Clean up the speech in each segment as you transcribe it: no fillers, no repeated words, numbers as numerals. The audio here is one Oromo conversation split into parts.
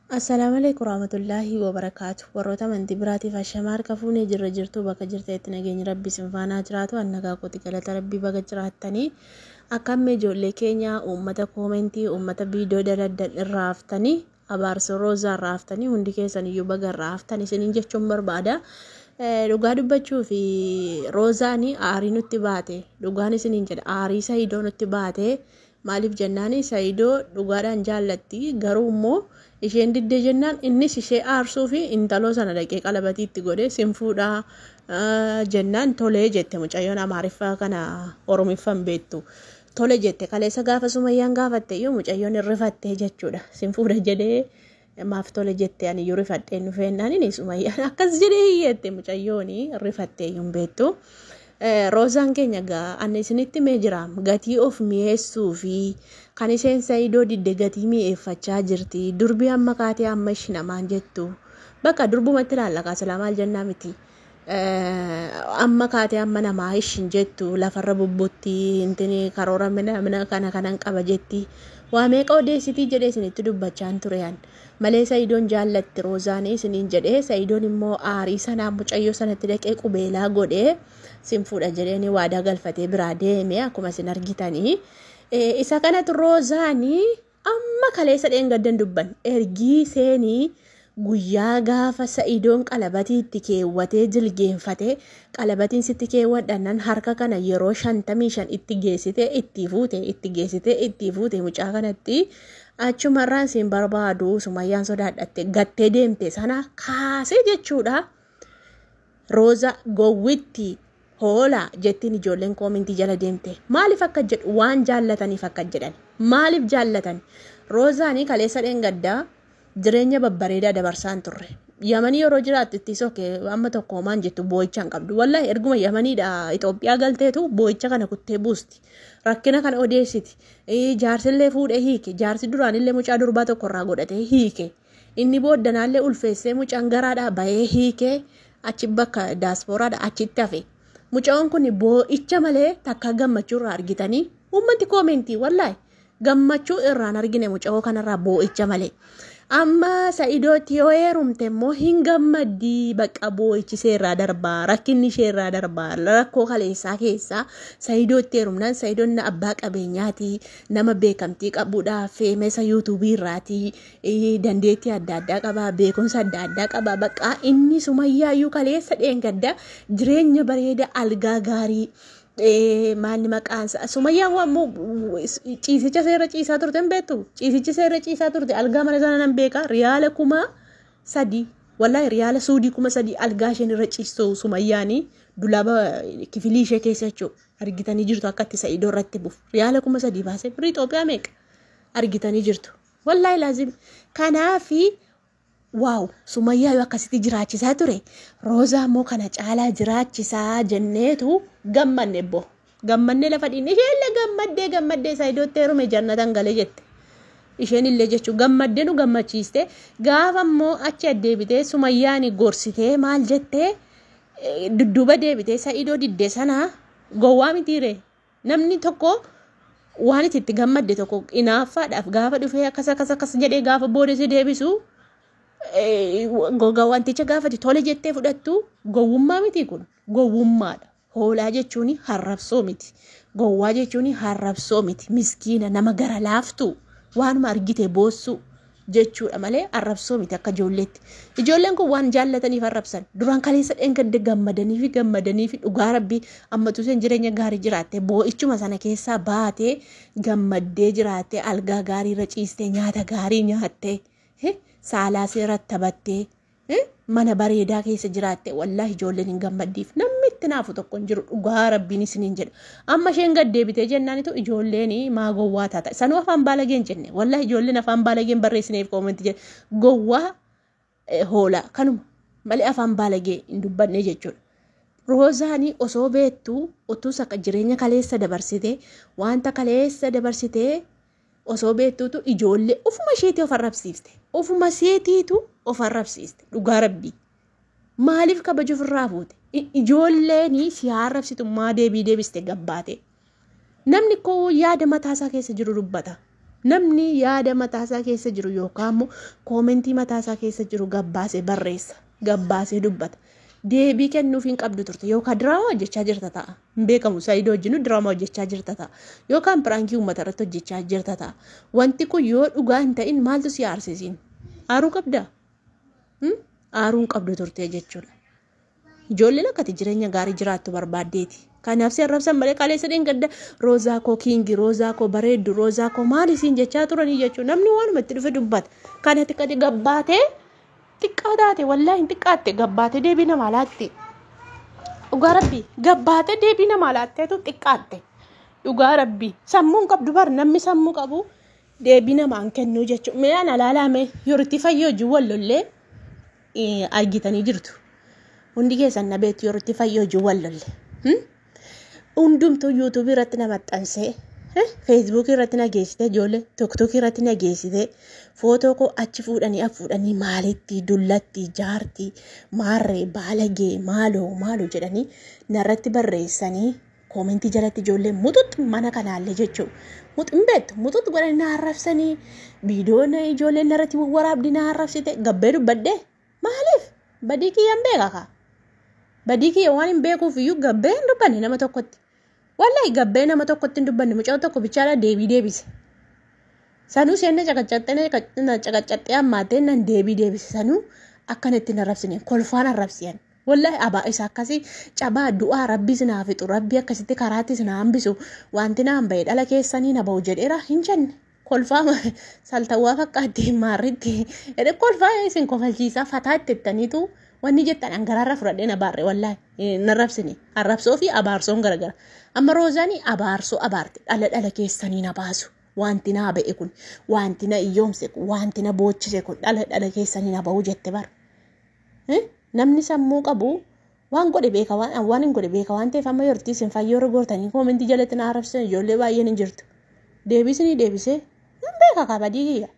Assalaamu alaikum warahmatullaahi wabarakaatu. Warroota amantii biraatiif ashamaa harka fuunee jirra jirtu bakka jirtanitti nageenyi rabbi isin faanaa jiraatu. Annagaa kooti galata rabbii baga jiraattanii. Akka amma ijoollee keenya uummata koomentii uummata viidiyoo daladdan irraa haftanii abaarsa roozaa irraa haftanii hundi keessan iyyuu baga irraa haftan isiniin jechuun barbaada. Dhugaa dubbachuu fi roozaan aarii nutti baate, dhugaan isiniin jedha, aarii Saidoo nutti baate. Maaliif jennaan, Saidoo dhugaadhaan jaallatti, garuu immoo isheen diddee jennaan innis ishee aarsuu fi intaloo sana dhaqee qalabatii itti godhee sin fuudhaa jennaan tolee jette. Mucayyoon Amaariffaa kana Oromiffaan beektu tole jette. Kaleessa gaafa Sumayyaan gaafatte iyyuu mucayyoon hin rifattee jechuudha. Sin fuudha jedhee maaf tole jette, ani iyyuu rifadheen dhufeennaan inni Sumayyaan akkas jedhee hiyyette, mucayyoon rifattee iyyuu hin beektu. Roozaan keenya gaa ani isinitti mee jira, gatii of mi'eessuu fi kan isheen Saidoo didde gatii mi'eeffachaa jirti. Durbi amma kaatee amma ishi namaan jettu. Bakka durbumatti ilaalla silaa maal jennaa miti. Amma kaatee amma namaa ishin jettu lafarra bubbutti intini karoora mina kana kanan qaba jetti. Waa meeqa odeessitii jedhee isinitti dubbachaan ture an. Malee Saidoon jaallatti Roozaanii isiniin jedhee, Saidoon immoo aarii sanaa mucayyoo sanatti dhaqee qubeelaa godhee sin fuudha jedheeni waadaa galfatee biraa deeme akkuma isin argitanii. Isa kanatu Roozaanii amma kaleessa dheengaddan dubban ergii seenii guyyaa gaafa Sa'idoon qalabatii itti keewwatee jilgeenfatee qalabatiin sitti keewwadhannan harka kana yeroo 55 itti geessitee itti fuute, itti geessitee itti fuute, mucaa kanatti achumarraan siin barbaadu Sumayyaan sodaadhatte gattee deemte sana kaasee jechuudha. Rooza gowwitti hoolaa jettiin ijoolleen koomintii jala deemte. Maaliif akka jedhu, waan jaallataniif akka jedhan. Maaliif jaallatan? Roozaanii kaleessa dheengaddaa jireenya babbareedaa dabarsaan turre. Yamanii yeroo jiraattu itti soke amma tokko homaan jettu, boo'icha hin qabdu. Wallaahi erguma Yamaniidha Itoophiyaa galteetu boo'icha kana kuttee buusti. Rakkina kana odeessiti. Jaarsillee fuudhee hiike. Jaarsi duraanillee mucaa durbaa tokko irraa godhatee hiike. Inni booddanaallee ulfeessee mucaan garaadhaa bahee hiikee achi bakka daaspooraadha achitti hafe. Mucaan kun boo'icha malee takka gammachuu irraa argitanii uummati koomentii wallaahi gammachuu irraan argine mucaa kanarraa boo'icha malee. Amma Sa'idootti yoo heerumte immoo hin gammaddii, bakka boo'ichi isheerraa darbaa, rakkinni isheerraa darbaa, rakkoo kaleessaa keessaa Sa'idootti heerumnaan Sa'idoon abbaa qabeenyaati, nama beekamtii qabudha, feemesa yuutuubii irraati, dandeettii adda addaa qaba, beekumsa adda addaa qaba. Bakka inni Sumayyaayyuu kaleessa dheengadda jireenya bareeda algaa gaarii maalni maqaan isaa Sumayyaan waan ciisicha seera ciisaa turte hin beektu, ciisichi seera ciisaa turte algaa mana sana nan beeka, riyaala 3000, wallaahi riyaala suudii 3000 algaa isheen irra ciistu Sumayyaanii dulaaba kifilii ishee keessa jechuudha. Argitanii jirtu akka itti Sa'idoo irratti buuf riyaala 3000 baasee birrii Itoophiyaa meeqa argitanii jirtu, wallaahi laazim. Kanaafi waaw, Sumayyaa yoo akkasitti jiraachisaa ture, Roozaa immoo kana caalaa jiraachisaa jenneetu gammanne bbo. Gammannee lafa dhiinne, isheen gammaddee gammaddee Saayidootti heerume jannatan galee jette. Isheen illee jechuun gammaddee nu gammachiiste. Gaafa immoo achi addeebitee Sumayyaan gorsitee maal jettee dudduuba deebitee Saayidoo diddee sana gowwaa mitiire. Namni tokko waan itti gammadde tokko inaaffaadhaaf gaafa dhufee akkas akkas akkas jedhee gaafa booda si deebisu gogaa wanticha gaafati tole jettee fudhattu gowwummaa miti kun, gowwummaadha. Hoolaa jechuun harrabsoo miti. Gowwaa jechuun harrabsoo miti. Miskiina nama gara laaftu waanuma argite boossu jechuudha malee arrabsoo miti akka ijoolleetti. Ijoolleen kun waan jaallataniif arrabsan. Duraan kaleessa dheengadde gammadanii fi gammadanii fi dhugaa rabbii ammatu isheen jireenya gaarii jiraatte, boo'ichuma sana keessaa baatee gammaddee jiraatte, algaa gaarii irra ciistee, nyaata gaarii nyaattee, saalaa seeratti taphattee, mana bareedaa keessa jiraatte, wallaahi ijoolleen hin gammaddiif, namni itti naafu tokko hin jiru, dhugaa rabbiin isiniin jedha. Amma isheen gad deebitee jennaanitu ijoolleen maa gowwaa taata? Sanuu afaan baalageen jenne, wallaahi ijoolleen afaan baalageen barreessineef koomentii jedhe, gowwaa hoolaa kanuma malee afaan baalagee hin dubbanne jechuudha. Roozaanii osoo beektu utuu sakka jireenya kaleessa dabarsite, wanta kaleessa dabarsite osoo beektuutu ijoollee ofuma isheetii of arrabsiifte. Ofuma isheetiitu of arrabsiiste dhugaa rabbii. Maaliif kabaja ofirraa fuute? Ijoolleen si arrabsitu maa deebii deebiste gabbaate? Namni koo yaada mataasaa keessa jiru dubbata. Namni yaada mataasaa keessa jiru yookaan immoo koomentii mataasaa keessa jiru gabbaasee barreessa, gabbaasee dubbata. Deebii kennuuf hin qabdu turte yookaan diraamaa hojjechaa jirta ta'a. Hin beekamu, Saayidoo wajjin diraamaa hojjechaa jirta ta'a. Yookaan piraankii uummata irratti hojjechaa jirta ta'a. Wanti kun yoo dhugaa hin ta'in maaltu si aarsisiin? Aaruu qabdaa? Aaruu hin qabdu turte jechuudha. Ijoolleen akkati jireenya gaarii jiraattu barbaaddeeti. Kanaaf si arrabsan malee qaleessa dheengadda roozaa koo kiingi, roozaa koo bareeddu, roozaa koo maal isiin jechaa turanii jechuudha. Namni waanuma itti dhufe dubbata. Kanatti gadi gabbaatee xiqqaa taate, wallaahi hin xiqqaatte, gabbaatee deebii namaa laatte. Dhugaa rabbii gabbaatee deebii namaa laatteetu xiqqaatte. Dhugaa rabbii sammuu hin qabdu bar, namni sammuu qabu deebii namaan kennuu jechuudha. Mee ana ilaalame yerootti fayyoo hojii wal lollee argitanii jirtu. Hundi keessan na beektu, yerootti fayyoo hojii wal lolle. Hundumtuu yuutuubii irratti na maxxansee, feesbuukii irratti na geessite, ijoollee tiktookii irratti na geessite, footoo koo achi fuudhanii af fuudhanii maalitti dullatti jaarti maarree baalagee maaloo maaloo jedhanii narratti barreessanii koomentii jalatti ijoollee muxuxu mana kanaallee jechuudha. Muxu hin beektu, muxuxu godhanii na arrabsanii, viidiyoon ijoolleen narratti waraabdi na arrabsite, gabbee dubbadhee maaliif badii kiyya hin beeka kaa. Badii kiyya waan hin beekuuf iyyuu gabbee hin dubbanne nama tokkotti. Wallahi gabbee nama tokkotti hin dubbanne, mucaa tokko bichaadha deebii deebise. Sanuu isheen na caqacaxxee hammaattee nan deebii deebise, sanuu akkanatti hin arrabsine, kolfaan arrabsiyan. Wallahi abaa isa akkasii cabaa du'aa rabbi sinaa fixu, rabbi akkasitti karaatti sinaa hambisu, wanti naan bahe dhala keessanii na bahu jedheera hin jenne. Kolfaa saltawwaa fakkaatti maarritti kolfaa isin kofalchiisaa fataa itti jettaniitu wanni jettan angaraarra fudhadhee na baarre, wallahi na arrabsine. Arrabsoo fi abaarsoon garagara. Amma Roozaanii abaarsoo abaarte, dhala dhala keessanii na baasu. Wanti naa ba'e kun, wanti na iyyoomse kun, wanti na boochise kun dhala dhala keessanii na bahu jette bara. Namni sammuu qabu waan godhe beeka, waan hin godhe beeka waan ta'eef, amma yeroo isin fayyoo gootanii koomentii jalatti na arrabsisan ijoollee baay'een hin jirtu. Deebisanii deebisee nan beeka kabadii kiyya.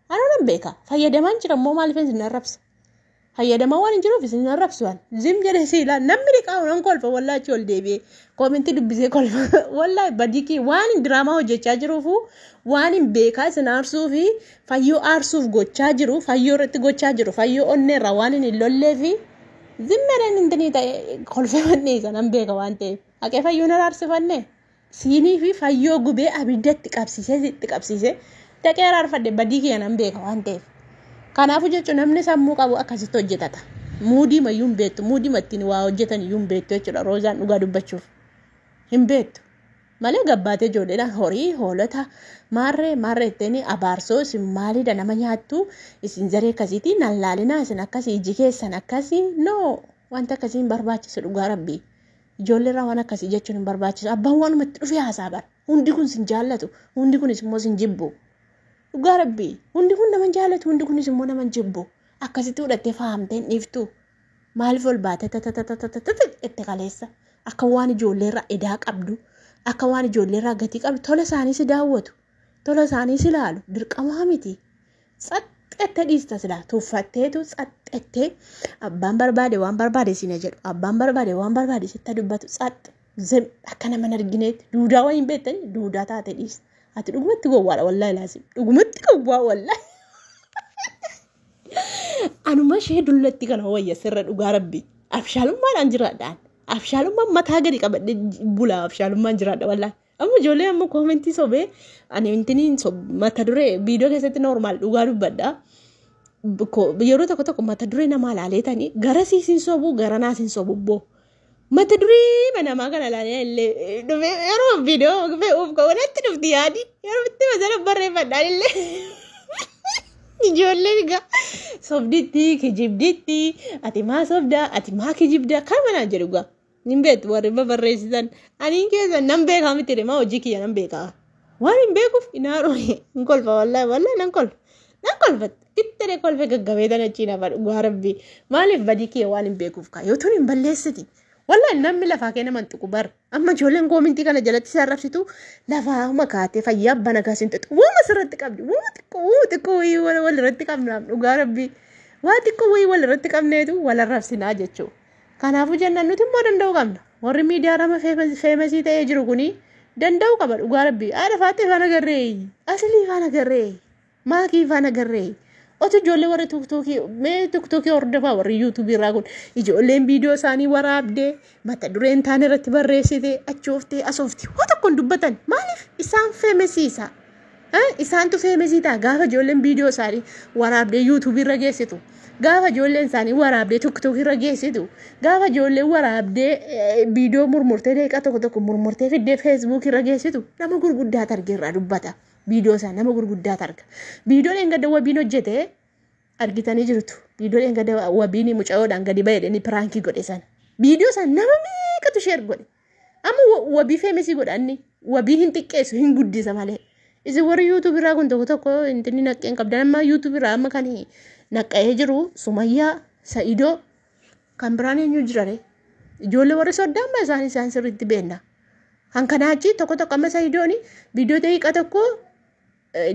Anuu nan beeka. Fayyadamaan jira immoo maaliif isin arrabsa? Fayyadamaa waan hin jiruuf isin arrabsu waan. Zim jedhee si ilaala. Namni dhiqaa nan kolfa, wallaahi achi ol deebi'ee koomentii dubbisee kolfa. Wallaahi badii kiyya waan hin diraamaa hojjechaa jiruufu waan hin beekaa isin aarsuu fi fayyoo aarsuuf gochaa jiru, fayyoo irratti gochaa jiru, fayyoo onneerraa waan hin lollee fi zimmereen intinii ta'e kolfee manniisa nan beeka waan ta'eef. Haqee fayyoo na aarsifanne. Siinii fi fayyoo gubee abiddatti qabsiisee itti qabsiisee dhaqee araarfadhe, badii kiyya nan beeka waan ta'eef. Kanaafuu jechuun namni sammuu qabu akkasitti hojjetata. Muudii mayyuu hin beektu, muudii ittiin waa hojjetan iyyuu hin beektu jechuudha Roozaan dhugaa dubbachuuf. Hin beektu. Malee gabbaatee ijoolleedhaan horii hoolota maarree maarree ittiin abaarsoo isin maalidha, nama nyaattu isin, zaree akkasiitii nan laalinaa, isin akkasii, iji keessan akkasii, no, wanta akkasii hin barbaachisu dhugaa rabbii. Ijoolleerraa waan akkasii jechuun hin barbaachisu. Abbaan waanuma itti dhufee haasaa bara. Hundi kun sin jaallatu, hundi kunis immoo sin jibbu. Dhugaa rabbii hundi kun nama jaallatu, hundi kunis immoo nama jibbu. Akkasitti fudhattee fahamtee hin dhiiftu. Maaliif ol baatee tatatatatatata itti kaleessa? Akka waan ijoolleerraa edaa qabdu, akka waan ijoolleerraa gatii qabdu, tola isaanii si daawwatu, tola isaanii si ilaalu, dirqamaa miti. Tsaxxettee dhiista silaa tuffatteetu tsaxxettee, abbaan barbaade waan barbaade siin jedhu, abbaan barbaade waan barbaade sitti dubbatu, tsax zim akka nama hin argineetti duudaa wayii hin beektanii duudaa taate dhiista. Ati dhugumatti gowwaadha, wallaahi laazim, dhugumatti gowwaa wallaahi. Anuma ishee dullatti kana wayya sirra, dhugaa rabbi. Abshaalummaadhaan jiraadhaan. Abshaalummaan mataa gadi qabadhee bulaa, abshaalummaan jiraadha wallaahi. Amma ijoollee amma koomentii sobee ani intiniin mata duree viidiyoo keessatti normal dhugaa dubbadha. Yeroo tokko tokko mata duree namaa ilaaleetanii gara siisiin sobuu, gara naasiin sobu boo. Mata duree namaa kana ilaalee illee dhufee yeroo viidiyoo fe'uuf ka'u natti dhufti yaadi. Yeroo itti masala barreeffadhaan illee. Ijoolleen egaa sobditti kijibditti, ati maa sobdaa, ati maa kijibdaa kan manaan jedhu gaa. Hin beektu warri barreessitan. Ani keessa nan beekaa miti, maa hojii kiyya nan beekaa. Waan hin beekuuf hinaaru hin kolfa, wallaahi wallaahi nan kolfa. Nan kolfa. Ittee kolfe gaggabee tan achiin hafa, dhugaa rabbii. Maaliif badii kiyya waan hin beekuuf kaa yoo tun hin balleessiti. Wallaahi namni lafaa kee nama hin tuqu bar. Amma ijoolleen koomintii kana jalatti si arrabsitu lafaa makaatee fayyaa abbaa nagaa siin tuqu. Waama sirratti qabdi. Waama xiqqoo, waama xiqqoo wayii wal irratti qabna, dhugaa rabbii. Waa xiqqoo wayii wal irratti qabneetu wal arrabsinaa jechuudha. Kanaafuu jennaan nuti immoo danda'uu qabna. Warri miidiyaa rama famous ta'ee jiru kuni Danda'uu qaba dhugaa rabbii. Haadha faaxee faana garree, asilii faana garree, maakii faana garree. Otu ijoollee warri tuktuukii mee tuktuukii hordofaa warri yuutuubii irraa kun ijoolleen viidiyoo isaanii waraabdee mata dureen taane irratti barreessite achooftee asoofte waa tokko hin dubbatan. Maaliif isaan feemesiisa? Isaantu feemesii ta'a gaafa ijoolleen viidiyoo isaanii waraabdee yuutuubii irra geessitu. Gaafa ijoolleen isaanii waraabdee tuktuukii irra geessitu. Gaafa ijoolleen waraabdee viidiyoo murmurtee daqiiqaa tokko tokko murmurtee fiddee feesbuukii irra geessitu nama gurguddaa arge irraa dubbata. Viidiyoo isaa nama gurguddaa arga. Viidiyoo dheengadda wabiin hojjete argitanii jirtu. Viidiyoo dheengadda wabiin mucayyoodhaan gadi ba'e inni piraankii godhe sana. Viidiyoo sana nama meeqatu sheer godhe. Amma wabii feemesii godha inni. Wabii hin xiqqeessu hin guddisa malee. Isin warri yuutuubii irraa kun tokko tokko intinni naqqeen qabdan amma yuutuubii irraa amma kan naqqa'ee jiru Sumayyaa, Sa'idoo kan biraan eenyu jirare. Ijoollee warri soddaa amma isaan isaan sirriitti beekna. Kan kanaa achi tokko tokko amma Sa'idoon viidiyoo daqiiqa tokko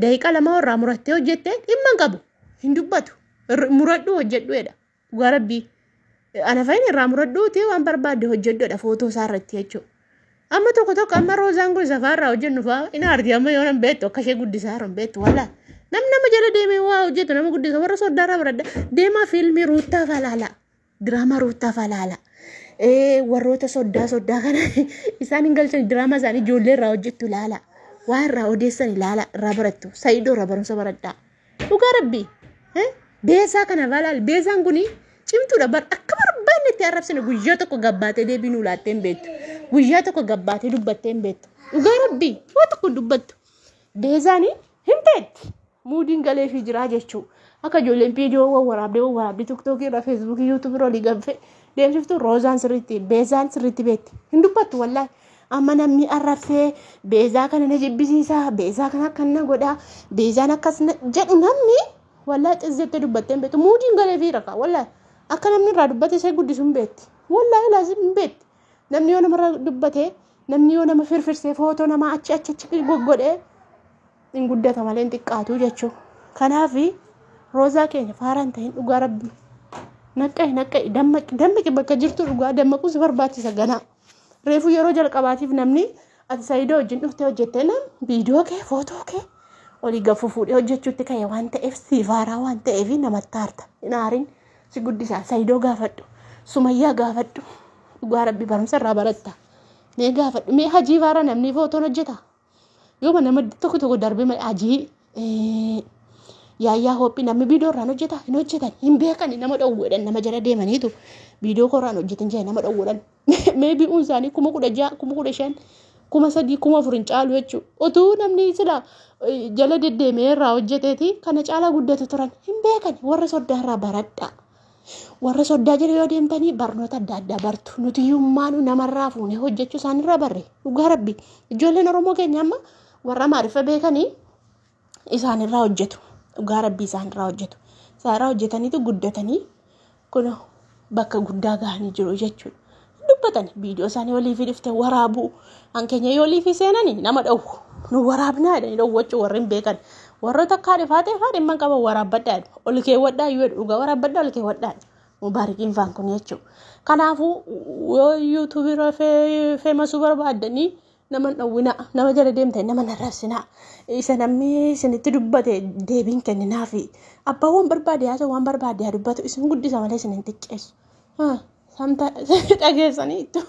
daqiiqa lama irraa murattee hojjette dhimma hin qabu. Hin dubbatu. Muradhu hojjedhu jedha. Dhugaa rabbii. Ana fayin irraa muradhuuti waan barbaadde hojjedhu footoo isaa irratti jechuudha. Amma tokko tokko amma roozaan kun safaa irraa hojjennu fa'aa hin aarti amma yoo nan beektu akka ishee guddisaa jiru hin beektu wallaa. Namni nama jala deemee waa hojjetu nama guddisa warra soddaa irraa baradha. Deemaa fiilmii ruuttaa fa'aa laala. Diraamaa ruuttaa fa'aa laala. Warroota soddaa soddaa kana isaan hin galchan diraamaa isaanii ijoollee irraa hojjettu laala. Waa irraa odeessan ilaala irraa barattu. Sa'iidoo irraa barumsa baradhaa. Dhugaa rabbii. Beesaa kana fa'aa laala. Beesaan kuni cimtuudha bar akka barbaanne itti arrabsine guyyaa tokko gabbaatee deebii nuu laattee hin beektu. Guyyaa tokko gabbaatee dubbattee hin beektu. Dhugaa rabbii waa tokko hin dubbattu. Beezaan hin beekti. Muudiin galeefii jiraa jechuu. Akka ijoolleen viidiyoo wawwaraabdee wawwaraabdee tiktookii irra feesbuukii yuutuubii irra olii ganfee deemsiftu roozaan sirriitti beezaan sirriitti beekti. Hin dubbattu wallaahi. Amma namni arrabsee beezaa kana na jibbisiisa beezaa kana akkana godha beezaan akkas jedhu namni wallaahi xizzettee dubbattee hin beektu. Muudiin galeefii rakaa wallaahi. Akka namni irraa dubbate ishee guddisu hin beekti. Wallaahi laazim hin beekti. Namni yoo namarra dubbate namni yoo nama firfirsee footoo namaa achi achi achi goggodhee hin guddata malee hin xiqqaatu jechuudha. Kanaaf roozaa keenya faaraan ta'in dhugaa rabbi. Naqqa'i naqqa'i dammaqi dammaqi bakka jirtu dhugaa dammaquu si barbaachisa ganaa. Reefu yeroo jalqabaatiif namni ati Saayidoo wajjin dhuftee hojjettee nam viidiyoo kee footoo kee olii gafu fuudhee hojjechuutti ka'e waan ta'eef si faaraa waan ta'eef namatti aarta. Hin aarin si guddisaa Saayidoo gaafadhu Sumayyaa gaafadhu dhugaa rabbi barumsa irraa baratta. Mee gaafadhu mee hajii faara namni footoon hojjeta. Yooma nama tokko tokko darbee malee hajii yaayyaa hophii namni viidiyoo irraan hojjeta hin hojjetan hin beekan nama dhowweedhan nama jala deemaniitu viidiyoo korraan hojjetan jala nama dhowweedhan. Mee bi'uun isaanii 16,000 15,000 3,000 4,000 hin caalu jechuudha. Otuu namni sila jala deddeemee irraa hojjeteeti kana caalaa guddatu turan hin beekan warra soddaa irraa baradhaa. Warra soddaa jala yoo deemtanii barnoota adda addaa bartu. Nuti hiyyummaanuu namarraa fuunee hojjechuu isaanirraa barre. Dhugaa rabbi. Ijoolleen Oromoo keenya amma warra Amaariffa beekanii isaanirraa hojjetu. Dhugaa rabbi isaanirraa hojjetu. Isaanirraa hojjetaniitu guddatanii kun bakka guddaa gahanii jiru jechuudha. Dubbatan viidiyoo isaanii olii fi dhifte waraabuu. Hankeenya yoo olii fi seenanii nama dhowwu. Nu waraabnaa jedhanii dhowwachuu warri hin beekan. Warroota akka haadha faatee faa dhimma qaban waraabbadhaa jedhu. Ol keewwadhaa yoo jedhu dhugaa waraabbadhaa ol keewwadhaa jedhu. Mubaarikiin faan kun jechuudha. Kanaafuu yoo yuutuubii irra feemasuu barbaaddanii nama hin dhowwinaa nama jala deemtanii nama hin arrabsinaa. Isa namni isinitti dubbate deebiin kenninaafi. Abbaan waan barbaade haa ta'u waan barbaade haa dubbatu isin guddisa malee isin hin xiqqeessu. Samta dhageessanii ittu.